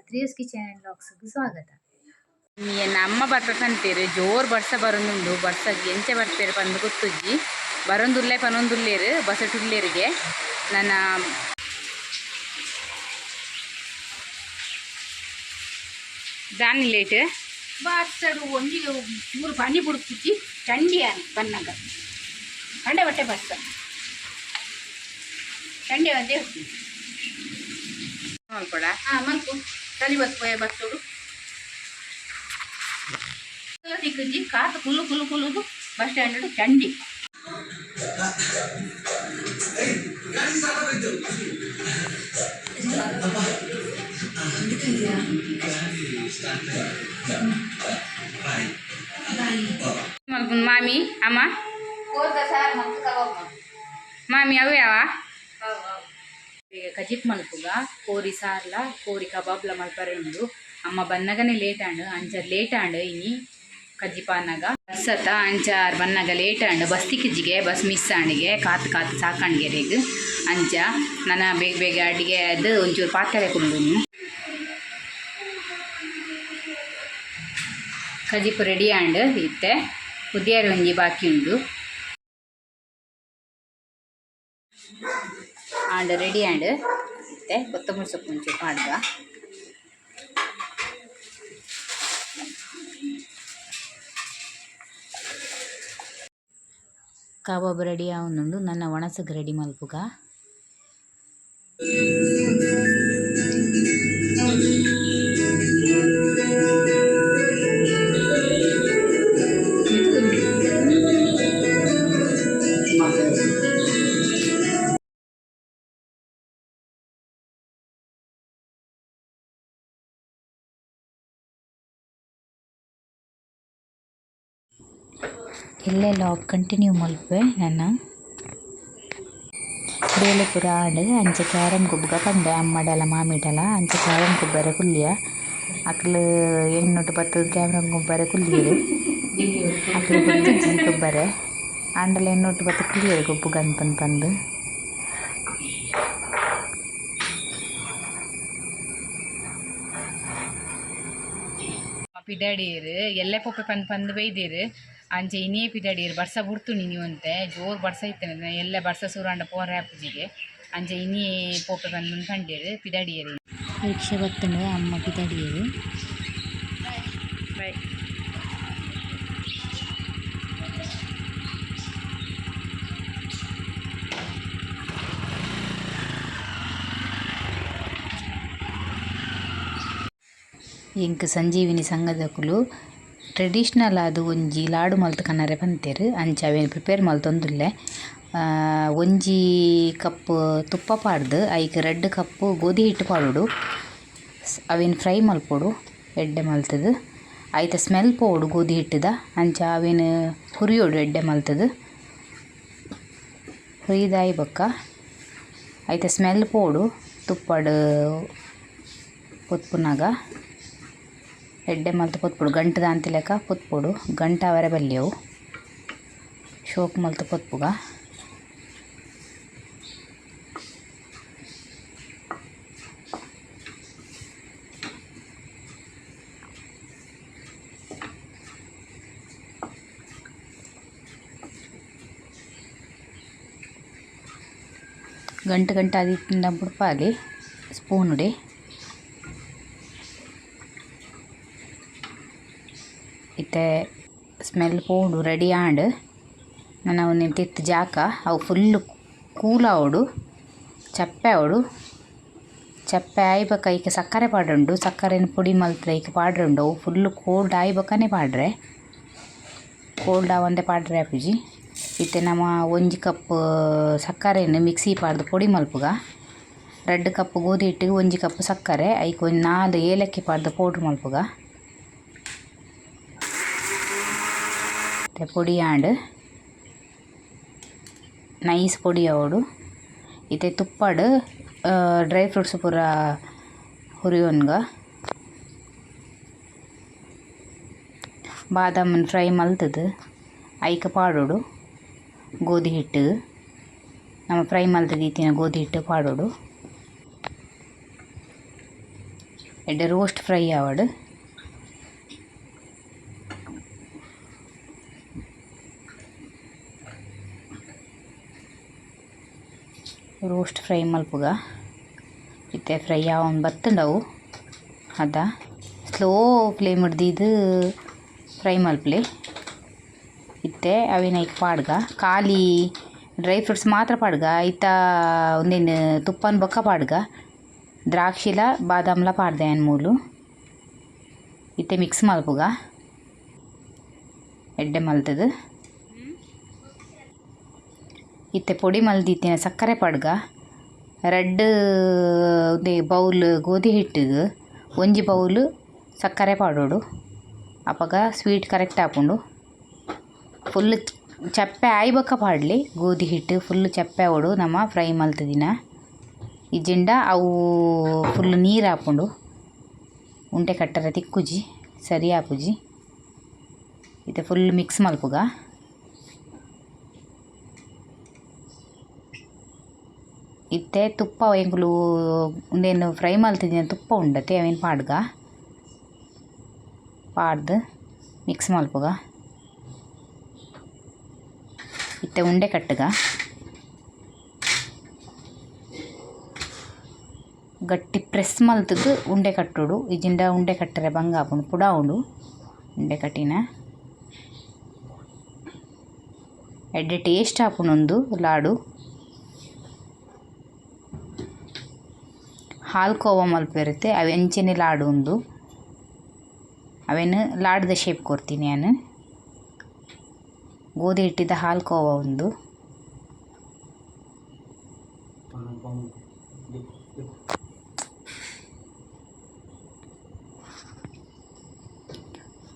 ತ್ರಿಯೂಸ್ kitchen and ವ್ಲಾಗ್ಸ್‌ಗ್ ಸ್ವಾಗತ. ಎನ್ನ ಅಮ್ಮ ಬರ್ಪೆ ಪಂತೇರು ಜೋರು ಬರ್ಸ ಬರೊಂದುಂಡು. ಬರ್ಸಗ್ ಎಂಚ ಬರ್ಪೇರು ಪಂದ್ ಗೊತ್ತುಜ್ಜಿ. ಬರೊಂದುಲ್ಲೆ ಪನೊಂದುಲ್ಲೇರು ಬಸಟುಲ್ಲೇರಿಗೆ ನನ್ನ. ದಾನಿ ಲೇಟ್. ಬರ್ಸಡು ಒಂಜಿ ಚೂರು ಪನಿ ಬುಡ್ಪುಜಿ. ಚಂಡಿ ಆನ್ ಬನ್ನಗ ಕಂಡೆ ಬಟ್ಟೆ ಬರ್ಸ ಚಂಡಿ ಒಂದೇ. ಮಲ್ಪಡ. ಹಾಂ, ಮಲ್ಪು. ತಲಿ bus ಪೋಯ ಬಸ್ಸೋಡು ತಿಕ್ಕುಜಿ. ಕಾತು Kullu Kullu ಕುಲ್ಲುದು bus stand ಚಂಡಿ. ಮಲ್ಪುನ್ ಮಾಮಿ ಅಮ್ಮ. ಮಾಮಿ, ಅವು ಯಾವ ಈಗ ಕಜಿಪ್ ಮಲ್ಪುಗ. ಕೋರಿ ಸಾರ್ಲ ಕೋರಿ ಕಬಾಬ್ಲ ಮಲ್ಪರೆ ಉಂಡು. ಅಮ್ಮ ಬನ್ನಗನೆ ಲೇಟ್ ಆಂಡ್. ಅಂಚ ಲೇಟ್ ಆಂಡ್ ಇನಿ ಕಜಿಪ್ ಆನಗ. ಬಸ್ಸತ್ತ ಅಂಚ ಆರ್ ಬನ್ನಗ ಲೇಟ್ ಆಂಡ್. ಬಸ್ ತಿಕ್ಕಿಜಿಗೆ, ಬಸ್ ಮಿಸ್ ಆಂಡಿಗೆ. ಕಾತು ಕಾತು ಸಾಕಾಂಡ್ಗೆರೆಗ್. ಅಂಚ ನನ ಬೇಗ ಬೇಗ ಅಡಿಗೆ ಅದು ಒಂಚೂರು ಪಾತ್ರೆ ಕುಂಡುನು. ಕಜಿಪು ರೆಡಿ ಆಂಡ್. ಇತ್ತೆ ಉದ್ಯಾರ ಒಂಜಿ ಬಾಕಿ ಉಂಡು. ಆಂಡ್, ರೆಡಿ ಆಂಡ್. ಇತ್ತೆ ಕೊತ್ತಂಬರಿ ಸೊಪ್ಪು ಒಂಚೂರು ಪಾಡ್ಗ. ಕಬಾಬ್ ರೆಡಿ ಆವೊಂದುಂಡು. ನನ ಒಣಸಗ್ ರೆಡಿ ಮಲ್ಪುಗ. ಎಲ್ಲೆ ವ್ಲಾಗ್ ಕಂಟಿನ್ಯೂ ಮಲ್ಪುವೆ ನನ. ಬೇಲೆ ಪೂರ ಆಂಡ್. ಅಂಚ ಕ್ಯಾರಮ್ ಗೊಬ್ಬುಗ ಪಂಡೆ ಅಮ್ಮಡಲ ಮಾಮಿಡಲ. ಅಂಚ ಕ್ಯಾರಮ್ ಗೊಬ್ಬರೆ ಕುಲ್ಲಿಯ. ಅಕ್ಲು ಎನ್ನೊಟ್ಟು ಬತ್ತುದು ಕ್ಯಾರಮ್ ಗೊಬ್ಬರೆ ಕುಲ್ಲಿಯೆರ್. ಅಕ್ಲು ಗೊತ್ತುಜ್ಜಿ ಗೊಬ್ಬರೆ. ಆಂಡಲ ಎನ್ನೊಟ್ಟು ಬತ್ತು ಕುಲ್ಲಿಯೆರ್ ಗೊಬ್ಬುಗಂದ್ ಪಂದ್ ಪಂದ್. ಪಿದಾಡಿಯೆರ್. ಎಲ್ಲೆ ಪೋಪೆ ಪಂದ್ ಪಂದ್ ಬೈದೆರ್. ಅಂಚ ಇನಿಯೇ ಪಿದಾಡಿಯೆರ್. ಬರ್ಸ ಬುಡ್ತುಂಡು ಇನಿ ಒಂತೆ. ಜೋರು ಬರ್ಸ ಇತ್ತುಂಡು. ಎಲ್ಲೆ ಬರ್ಸ ಸುರು ಆಂಡ ಪೋರೆ ಆಪುಜಿಗೆ. ಅಂಚ ಇನಿಯೇ ಪೋಪೆ ಪಂದ್ ಪಂಡೆರ್. ಪಿದಾಡಿಯೆರ್. ರಿಕ್ಷಾ ಬತ್ತುಂಡು. ಅಮ್ಮ ಪಿದಾಡಿಯೆರ್. ಬೈ. ಎಂಕ್ ಸಂಜೀವಿನಿ ಸಂಘದಕುಲು ಟ್ರೆಡಿಷನಲ್ ಆದ್ ಒಂಜಿ ಲಾಡು ಮಲ್ತ್ ಕನರೆ ಪಂತೆರ್. ಅಂಚ ಅವೆನ್ ಪ್ರಿಪೇರ್ ಮಲ್ತೊಂದುಲ್ಲೆ. ಒಂಜಿ ಕಪ್ ತುಪ್ಪ ಪಾಡ್ದ್ ಐಕ್ 2 ಕಪ್ ಗೋಧಿ ಹಿಟ್ಟು ಪಾಡೊಡು. ಅವೆನ್ ಫ್ರೈ ಮಲ್ಪೊಡು ಎಡ್ಡೆ ಮಲ್ತುದು. ಐತ ಸ್ಮೆಲ್ ಪೋವೊಡು ಗೋಧಿ ಹಿಟ್ಟುದ. ಅಂಚ ಅವೆನ್ ಹುರಿಯೊಡು ಎಡ್ಡೆ ಮಲ್ತುದು. ಹುರಿದಾಯಿ ಬೊಕ್ಕ ಐತ ಸ್ಮೆಲ್ ಪೋವೊಡು. ತುಪ್ಪಡ್ ಪೊತ್ಪುನಗ ಎಡ್ಡೆ ಮಲ್ತ್ ಪೊತ್ಪೊಡು. ಗಂಟು ದಾಂತಿ ಲೆಕ್ಕ ಪೊತ್ಪೊಡು. ಗಂಟು ಆವರೆ ಬಲ್ಲಿ ಅವು. ಶೋಕು ಮಲ್ತ್ ಪೊತ್ಪುಗ. ಗಂಟು ಗಂಟು ಆದಿತ್ತುಂಡ ಬುಡ್ಪಾಲೆ ಸ್ಪೂನುಡೆ. ಇತ್ತೆ ಸ್ಮೆಲ್ ಪೋಂಡು, ರೆಡಿ ಆಂಡ್. ನನ ಉಂದೆನ್ ತಿರ್ತ್ ಜಾಕ. ಅವು ಫುಲ್ ಕೂಲ್ ಆವೊಡು, ಚಪ್ಪೆ ಆವೊಡು. ಚಪ್ಪೆ ಆಯಿ ಬೊಕ್ಕ ಐಕ್ ಸಕ್ಕರೆ ಪಾಡೊಂಡು. ಸಕ್ಕರೆನ್ ಪೊಡಿ ಮಲ್ತ್ ಐಕ್ ಪಾಡ್ರುಂಡು. ಅವು ಫುಲ್ ಕೋಲ್ಡ್ ಆಯಿ ಬೊಕ್ಕನೆ ಪಾಡ್ರೆ. ಕೋಲ್ಡ್ ಆವಂದೆ ಪಾಡ್ರೆ ಆಪುಜಿ. ಇತ್ತೆ ನಮ ಒಂಜಿ ಕಪ್ ಸಕ್ಕರೆನ್ ಮಿಕ್ಸಿ ಪಾಡ್ದ್ ಪೊಡಿ ಮಲ್ಪುಗ. 2 ಕಪ್ ಗೋಧಿ ಹಿಟ್ಟಿಗ್ 1 ಕಪ್ ಸಕ್ಕರೆ, ಐಕ್ ಒಂಜಿ 4 ಏಲಕ್ಕಿ ಪಾಡ್ದ್ ಪೌಡ್ರ್ ಮಲ್ಪುಗ. ಇತ್ತೆ ಪೊಡಿ ಆಂಡ್. ನೈಸ್ ಪೊಡಿ ಆವೊಡು. ಇತ್ತೆ ತುಪ್ಪಡ್ ಡ್ರೈ ಫ್ರೂಟ್ಸ್ ಪೂರ ಹುರಿಯೊನ್ಗ. ಬಾದಾಮನ್ ಫ್ರೈ ಮಲ್ತುದು ಐಕ್ ಪಾಡೊಡು. ಗೋಧಿ ಹಿಟ್ಟು ನಮ ಫ್ರೈ ಮಲ್ತ್ ದೀತಿನ ಗೋಧಿ ಹಿಟ್ಟು ಪಾಡೊಡು. ಎಡ್ಡೆ ರೋಸ್ಟ್ ಫ್ರೈ ಆವಡ್. ರೋಸ್ಟ್ ಫ್ರೈ ಮಲ್ಪುಗ. ಇತ್ತೆ ಫ್ರೈ ಆವೊಂದು ಬತ್ತುಂಡವು. ಅದ ಸ್ಲೋ ಫ್ಲೇಮ್ ದೀದ್ ಫ್ರೈ ಮಲ್ಪುಲೆ. ಇತ್ತೆ ಅವೆನ್ ಐಕ್ ಪಾಡ್ಗ ಖಾಲಿ ಡ್ರೈ ಫ್ರೂಟ್ಸ್ ಮಾತ್ರ ಪಾಡ್ಗ. ಐತ ಉಂದೆನ್ ತುಪ್ಪನ್ ಬೊಕ್ಕ ಪಾಡ್ಗ. ದ್ರಾಕ್ಷಿಲ ಬಾದಾಮ್ಲ ಪಾಡ್ದೆ ಯಾನ್ ಮೂಲು. ಇತ್ತೆ ಮಿಕ್ಸ್ ಮಲ್ಪುಗ ಎಡ್ಡೆ ಮಲ್ತುದು. ಇತ್ತೆ ಪೊಡಿ ಮಲ್ದಿತ್ತಿನ ಸಕ್ಕರೆ ಪಾಡ್ಗ. ರಡ್ಡ್ ಉಂದೆ ಬೌಲ್ ಗೋಧಿ ಹಿಟ್ಟಿಗ್ ಒಂಜಿ ಬೌಲ್ ಸಕ್ಕರೆ ಪಾಡೊಡು. ಅಪಗ ಸ್ವೀಟ್ ಕರೆಕ್ಟ್ ಆಪುಂಡು. ಫುಲ್ ಚಪ್ಪೆ ಆಯಿ ಬೊಕ್ಕ ಪಾಡ್ಲೆ ಗೋಧಿ ಹಿಟ್ಟು ಫುಲ್ ಚಪ್ಪೆ ಆವೊಡು ನಮ ಫ್ರೈ ಮಲ್ತುದಿನ. ಇಜ್ಜಿಂಡ ಅವು ಫುಲ್ ನೀರು ಆಪುಂಡು. ಉಂಡೆ ಕಟ್ಟರೆ ತಿಕ್ಕುಜಿ, ಸರಿ ಆಪುಜಿ. ಇತ್ತೆ ಫುಲ್ ಮಿಕ್ಸ್ ಮಲ್ಪುಗ. ಇತ್ತೆ ತುಪ್ಪ ಎಂಕುಲು ಉಂದೆನ್ ಫ್ರೈ ಮಲ್ತಿದಿನ ತುಪ್ಪ ಉಂಡತೆ ಅವೆನ್ ಪಾಡ್ಗ. ಪಾಡ್ದ್ ಮಿಕ್ಸ್ ಮಲ್ಪುಗ. ಇತ್ತೆ ಉಂಡೆ ಕಟ್ಟುಗ. ಗಟ್ಟಿ ಪ್ರೆಸ್ ಮಲ್ತುದು ಉಂಡೆ ಕಟ್ಟೊಡು. ಇಜ್ಜಿಂಡ ಉಂಡೆ ಕಟ್ಟರೆ ಬಂಗ ಆಪುಂಡು, ಪುಡಾವುಂಡು ಉಂಡೆ ಕಟ್ಟಿನ. ಎಡ್ಡೆ ಟೇಸ್ಟ್ ಆಪುಂಡು ಉಂದು ಲಾಡು. ಹಾಲ್ ಕೋವಾ ಮಲ್ಪೆರುತ್ತೆ ಅವು ಅಂಚನೆ ಲಾಡು ಉಂದು. ಅವೆನ್ ಲಾಡುದ ಶೇಪ್ ಕೊರ್ತೀನಿ ಯಾನ್. ಗೋಧಿ ಹಿಟ್ಟಿದ ಹಾಲ್ ಕೋವಾ ಉಂದು.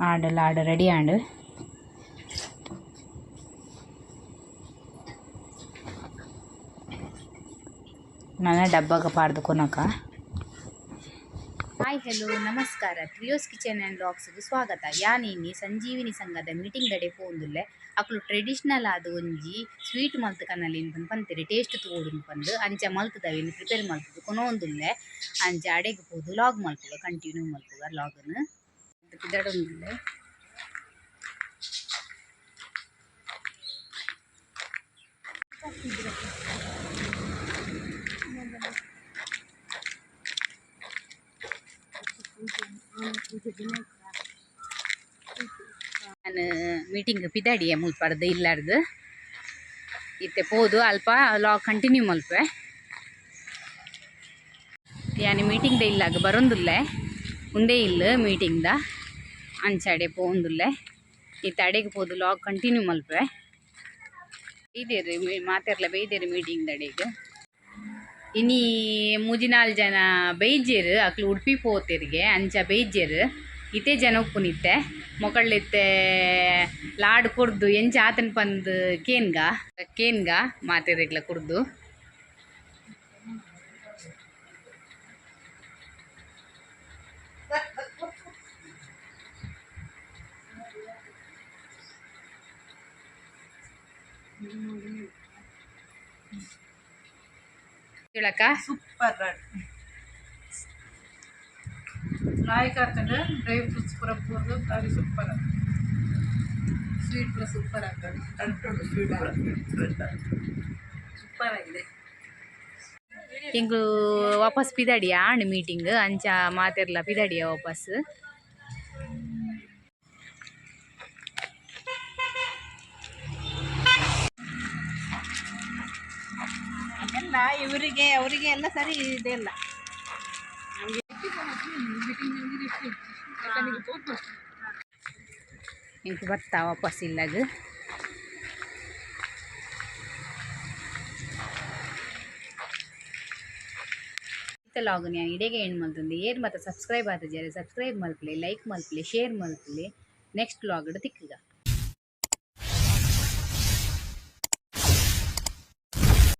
ಆಂಡ್ ಲಾಡು ರೆಡಿ ಆಂಡ್. ನನ ಡಬ್ಬಗ್ ಪಾಡ್ದ್ ಕೊನೊಕ. ಹಾಯ್ ಹಲೋ ನಮಸ್ಕಾರ, ಟ್ರಿಯೋಸ್ ಕಿಚನ್ ಆ್ಯಂಡ್ ವ್ಲಾಗ್ಸ್‌ಗ್ ಸ್ವಾಗತ. ಯಾನ್ ಇನಿ ಸಂಜೀವಿನಿ ಸಂಘದ ಮೀಟಿಂಗ್ ದಡೆ ಪೋವೊಂದುಲ್ಲೆ. ಅಕುಲು ಟ್ರೆಡಿಷನಲ್ ಆದ್ ಒಂಜಿ ಸ್ವೀಟ್ ಮಲ್ತ್ ಕನಲೆ ಪಂದ್ ಪಂತೆರ್ ಟೇಸ್ಟ್ ತೂವೊಡು ಪಂದ್. ಅಂಚ ಮಲ್ತ್‌ದ್ ಅವೆನ್ ಪ್ರಿಪೇರ್ ಮಲ್ತ್‌ದ್ ಕೊನೊವೊಂದುಲ್ಲೆ. ಅಂಚ ಅಡೆಗ್ ಪೋದು ವ್ಲಾಗ್ ಮಲ್ಪುಗ ಕಂಟಿನ್ಯೂ ಮಲ್ಪುಗ ವ್ಲಾಗ್‌ನ್. ಪಿದಡೊಂದುಲ್ಲೆ. ಯಾನ್ ಮೀಟಿಂಗ್ ಪಿದಡಿಯೆ ಮುಲ್ಪರ್ದ್ ಇಲ್ಲರ್ದ್. ಇತ್ತೆ ಪೋದು ಅಲ್ಪ ವ್ಲಾಗ್ ಕಂಟಿನ್ಯೂ ಮಲ್ಪುವೆ. ಯಾನ್ ಮೀಟಿಂಗ್ ದ ಇಲ್ಲಗ್ ಬರೊಂದುಲ್ಲೆ. ಉಂದೇ ಇಲ್ಲ್ ಮೀಟಿಂಗ್ ದ. ಅಂಚ ಅಡೆ ಪೋವೊಂದುಲ್ಲೆ. ಇತ್ತೆ ಅಡೆಗ್ ಪೋದು ವ್ಲಾಗ್ ಕಂಟಿನ್ಯೂ ಮಲ್ಪುವೆ. ಬೈದೆರ್ ಮಾತೆರ್ಲ ಬೈದೆರ್ ಮೀಟಿಂಗ್ ದಡೆಗ್. ಇನಿ ಮೂಜಿ ನಾಲ್ ಜನ ಬೈಜೆರ್ ಅಕ್ಲು ಉಡುಪಿ ಪೋತೆರ್ಗೆ ಅಂಚ ಬೈಜೆರ್. ಇತ್ತೆ ಜನ ಉಪ್ಪುನಿತ್ತೆ ಮೊಕಳ್ಳಿತ್ತೆ ಲಾಡ್ ಕೊರ್ದು ಎಂಚ ಆತನ್ ಪಂದ್ ಕೇನ್ಗ ಕೇನ್ಗ ಮಾತೆರೆಗ್ಲ ಕೊರ್ದು. ಹೇಳಕ್ಕ ಸೂಪರ್ ಲಾಡ್ ಲಾಯ್ಕ್ ಹಾಕಂದ್ರೆ ಡ್ರೈ ಫ್ರೂಟ್ಸ್ ಪೂರ ಪೂರ್ದು ಬಾರಿ ಸೂಪರ್ ಸ್ವೀಟ್ ಪೂರ ಸೂಪರ್ ಆಗ್ತದೆ. ಸೂಪರ್ ಆಗಿದೆ. ಎಂಕ್ಲು ವಾಪಸ್ ಪಿದಡಿಯ ಆಂಡ್ ಮೀಟಿಂಗ್ ಅಂಚ ಮಾತೆರ್ಲ ಪಿದಡಿಯ ವಾಪಸ್. ಅದೆಲ್ಲ ಇವರಿಗೆ ಅವರಿಗೆ ಎಲ್ಲ ಸರಿ ಇದೆಲ್ಲ. ಎಂಕ್ ಬತ್ತ ವಾಪಸ್ ಇಲ್ಲಗ್. ಲಾಗ್ ಯಾನ್ ಇಡೆಗೆ ಎಂಡ್ ಮಲ್ತೊಂದು. ಏರ್ ಮಾತ ಸಬ್ಸ್ಕ್ರೈಬ್ ಆತುಜೆರ್ ಸಬ್ಸ್ಕ್ರೈಬ್ ಮಲ್ಪುಲೆ, ಲೈಕ್ ಮಲ್ಪುಲೆ, ಶೇರ್ ಮಲ್ಪುಲೆ. ನೆಕ್ಸ್ಟ್ ವ್ಲಾಗ್ ಡ್ ತಿಕ್ಕುಗ.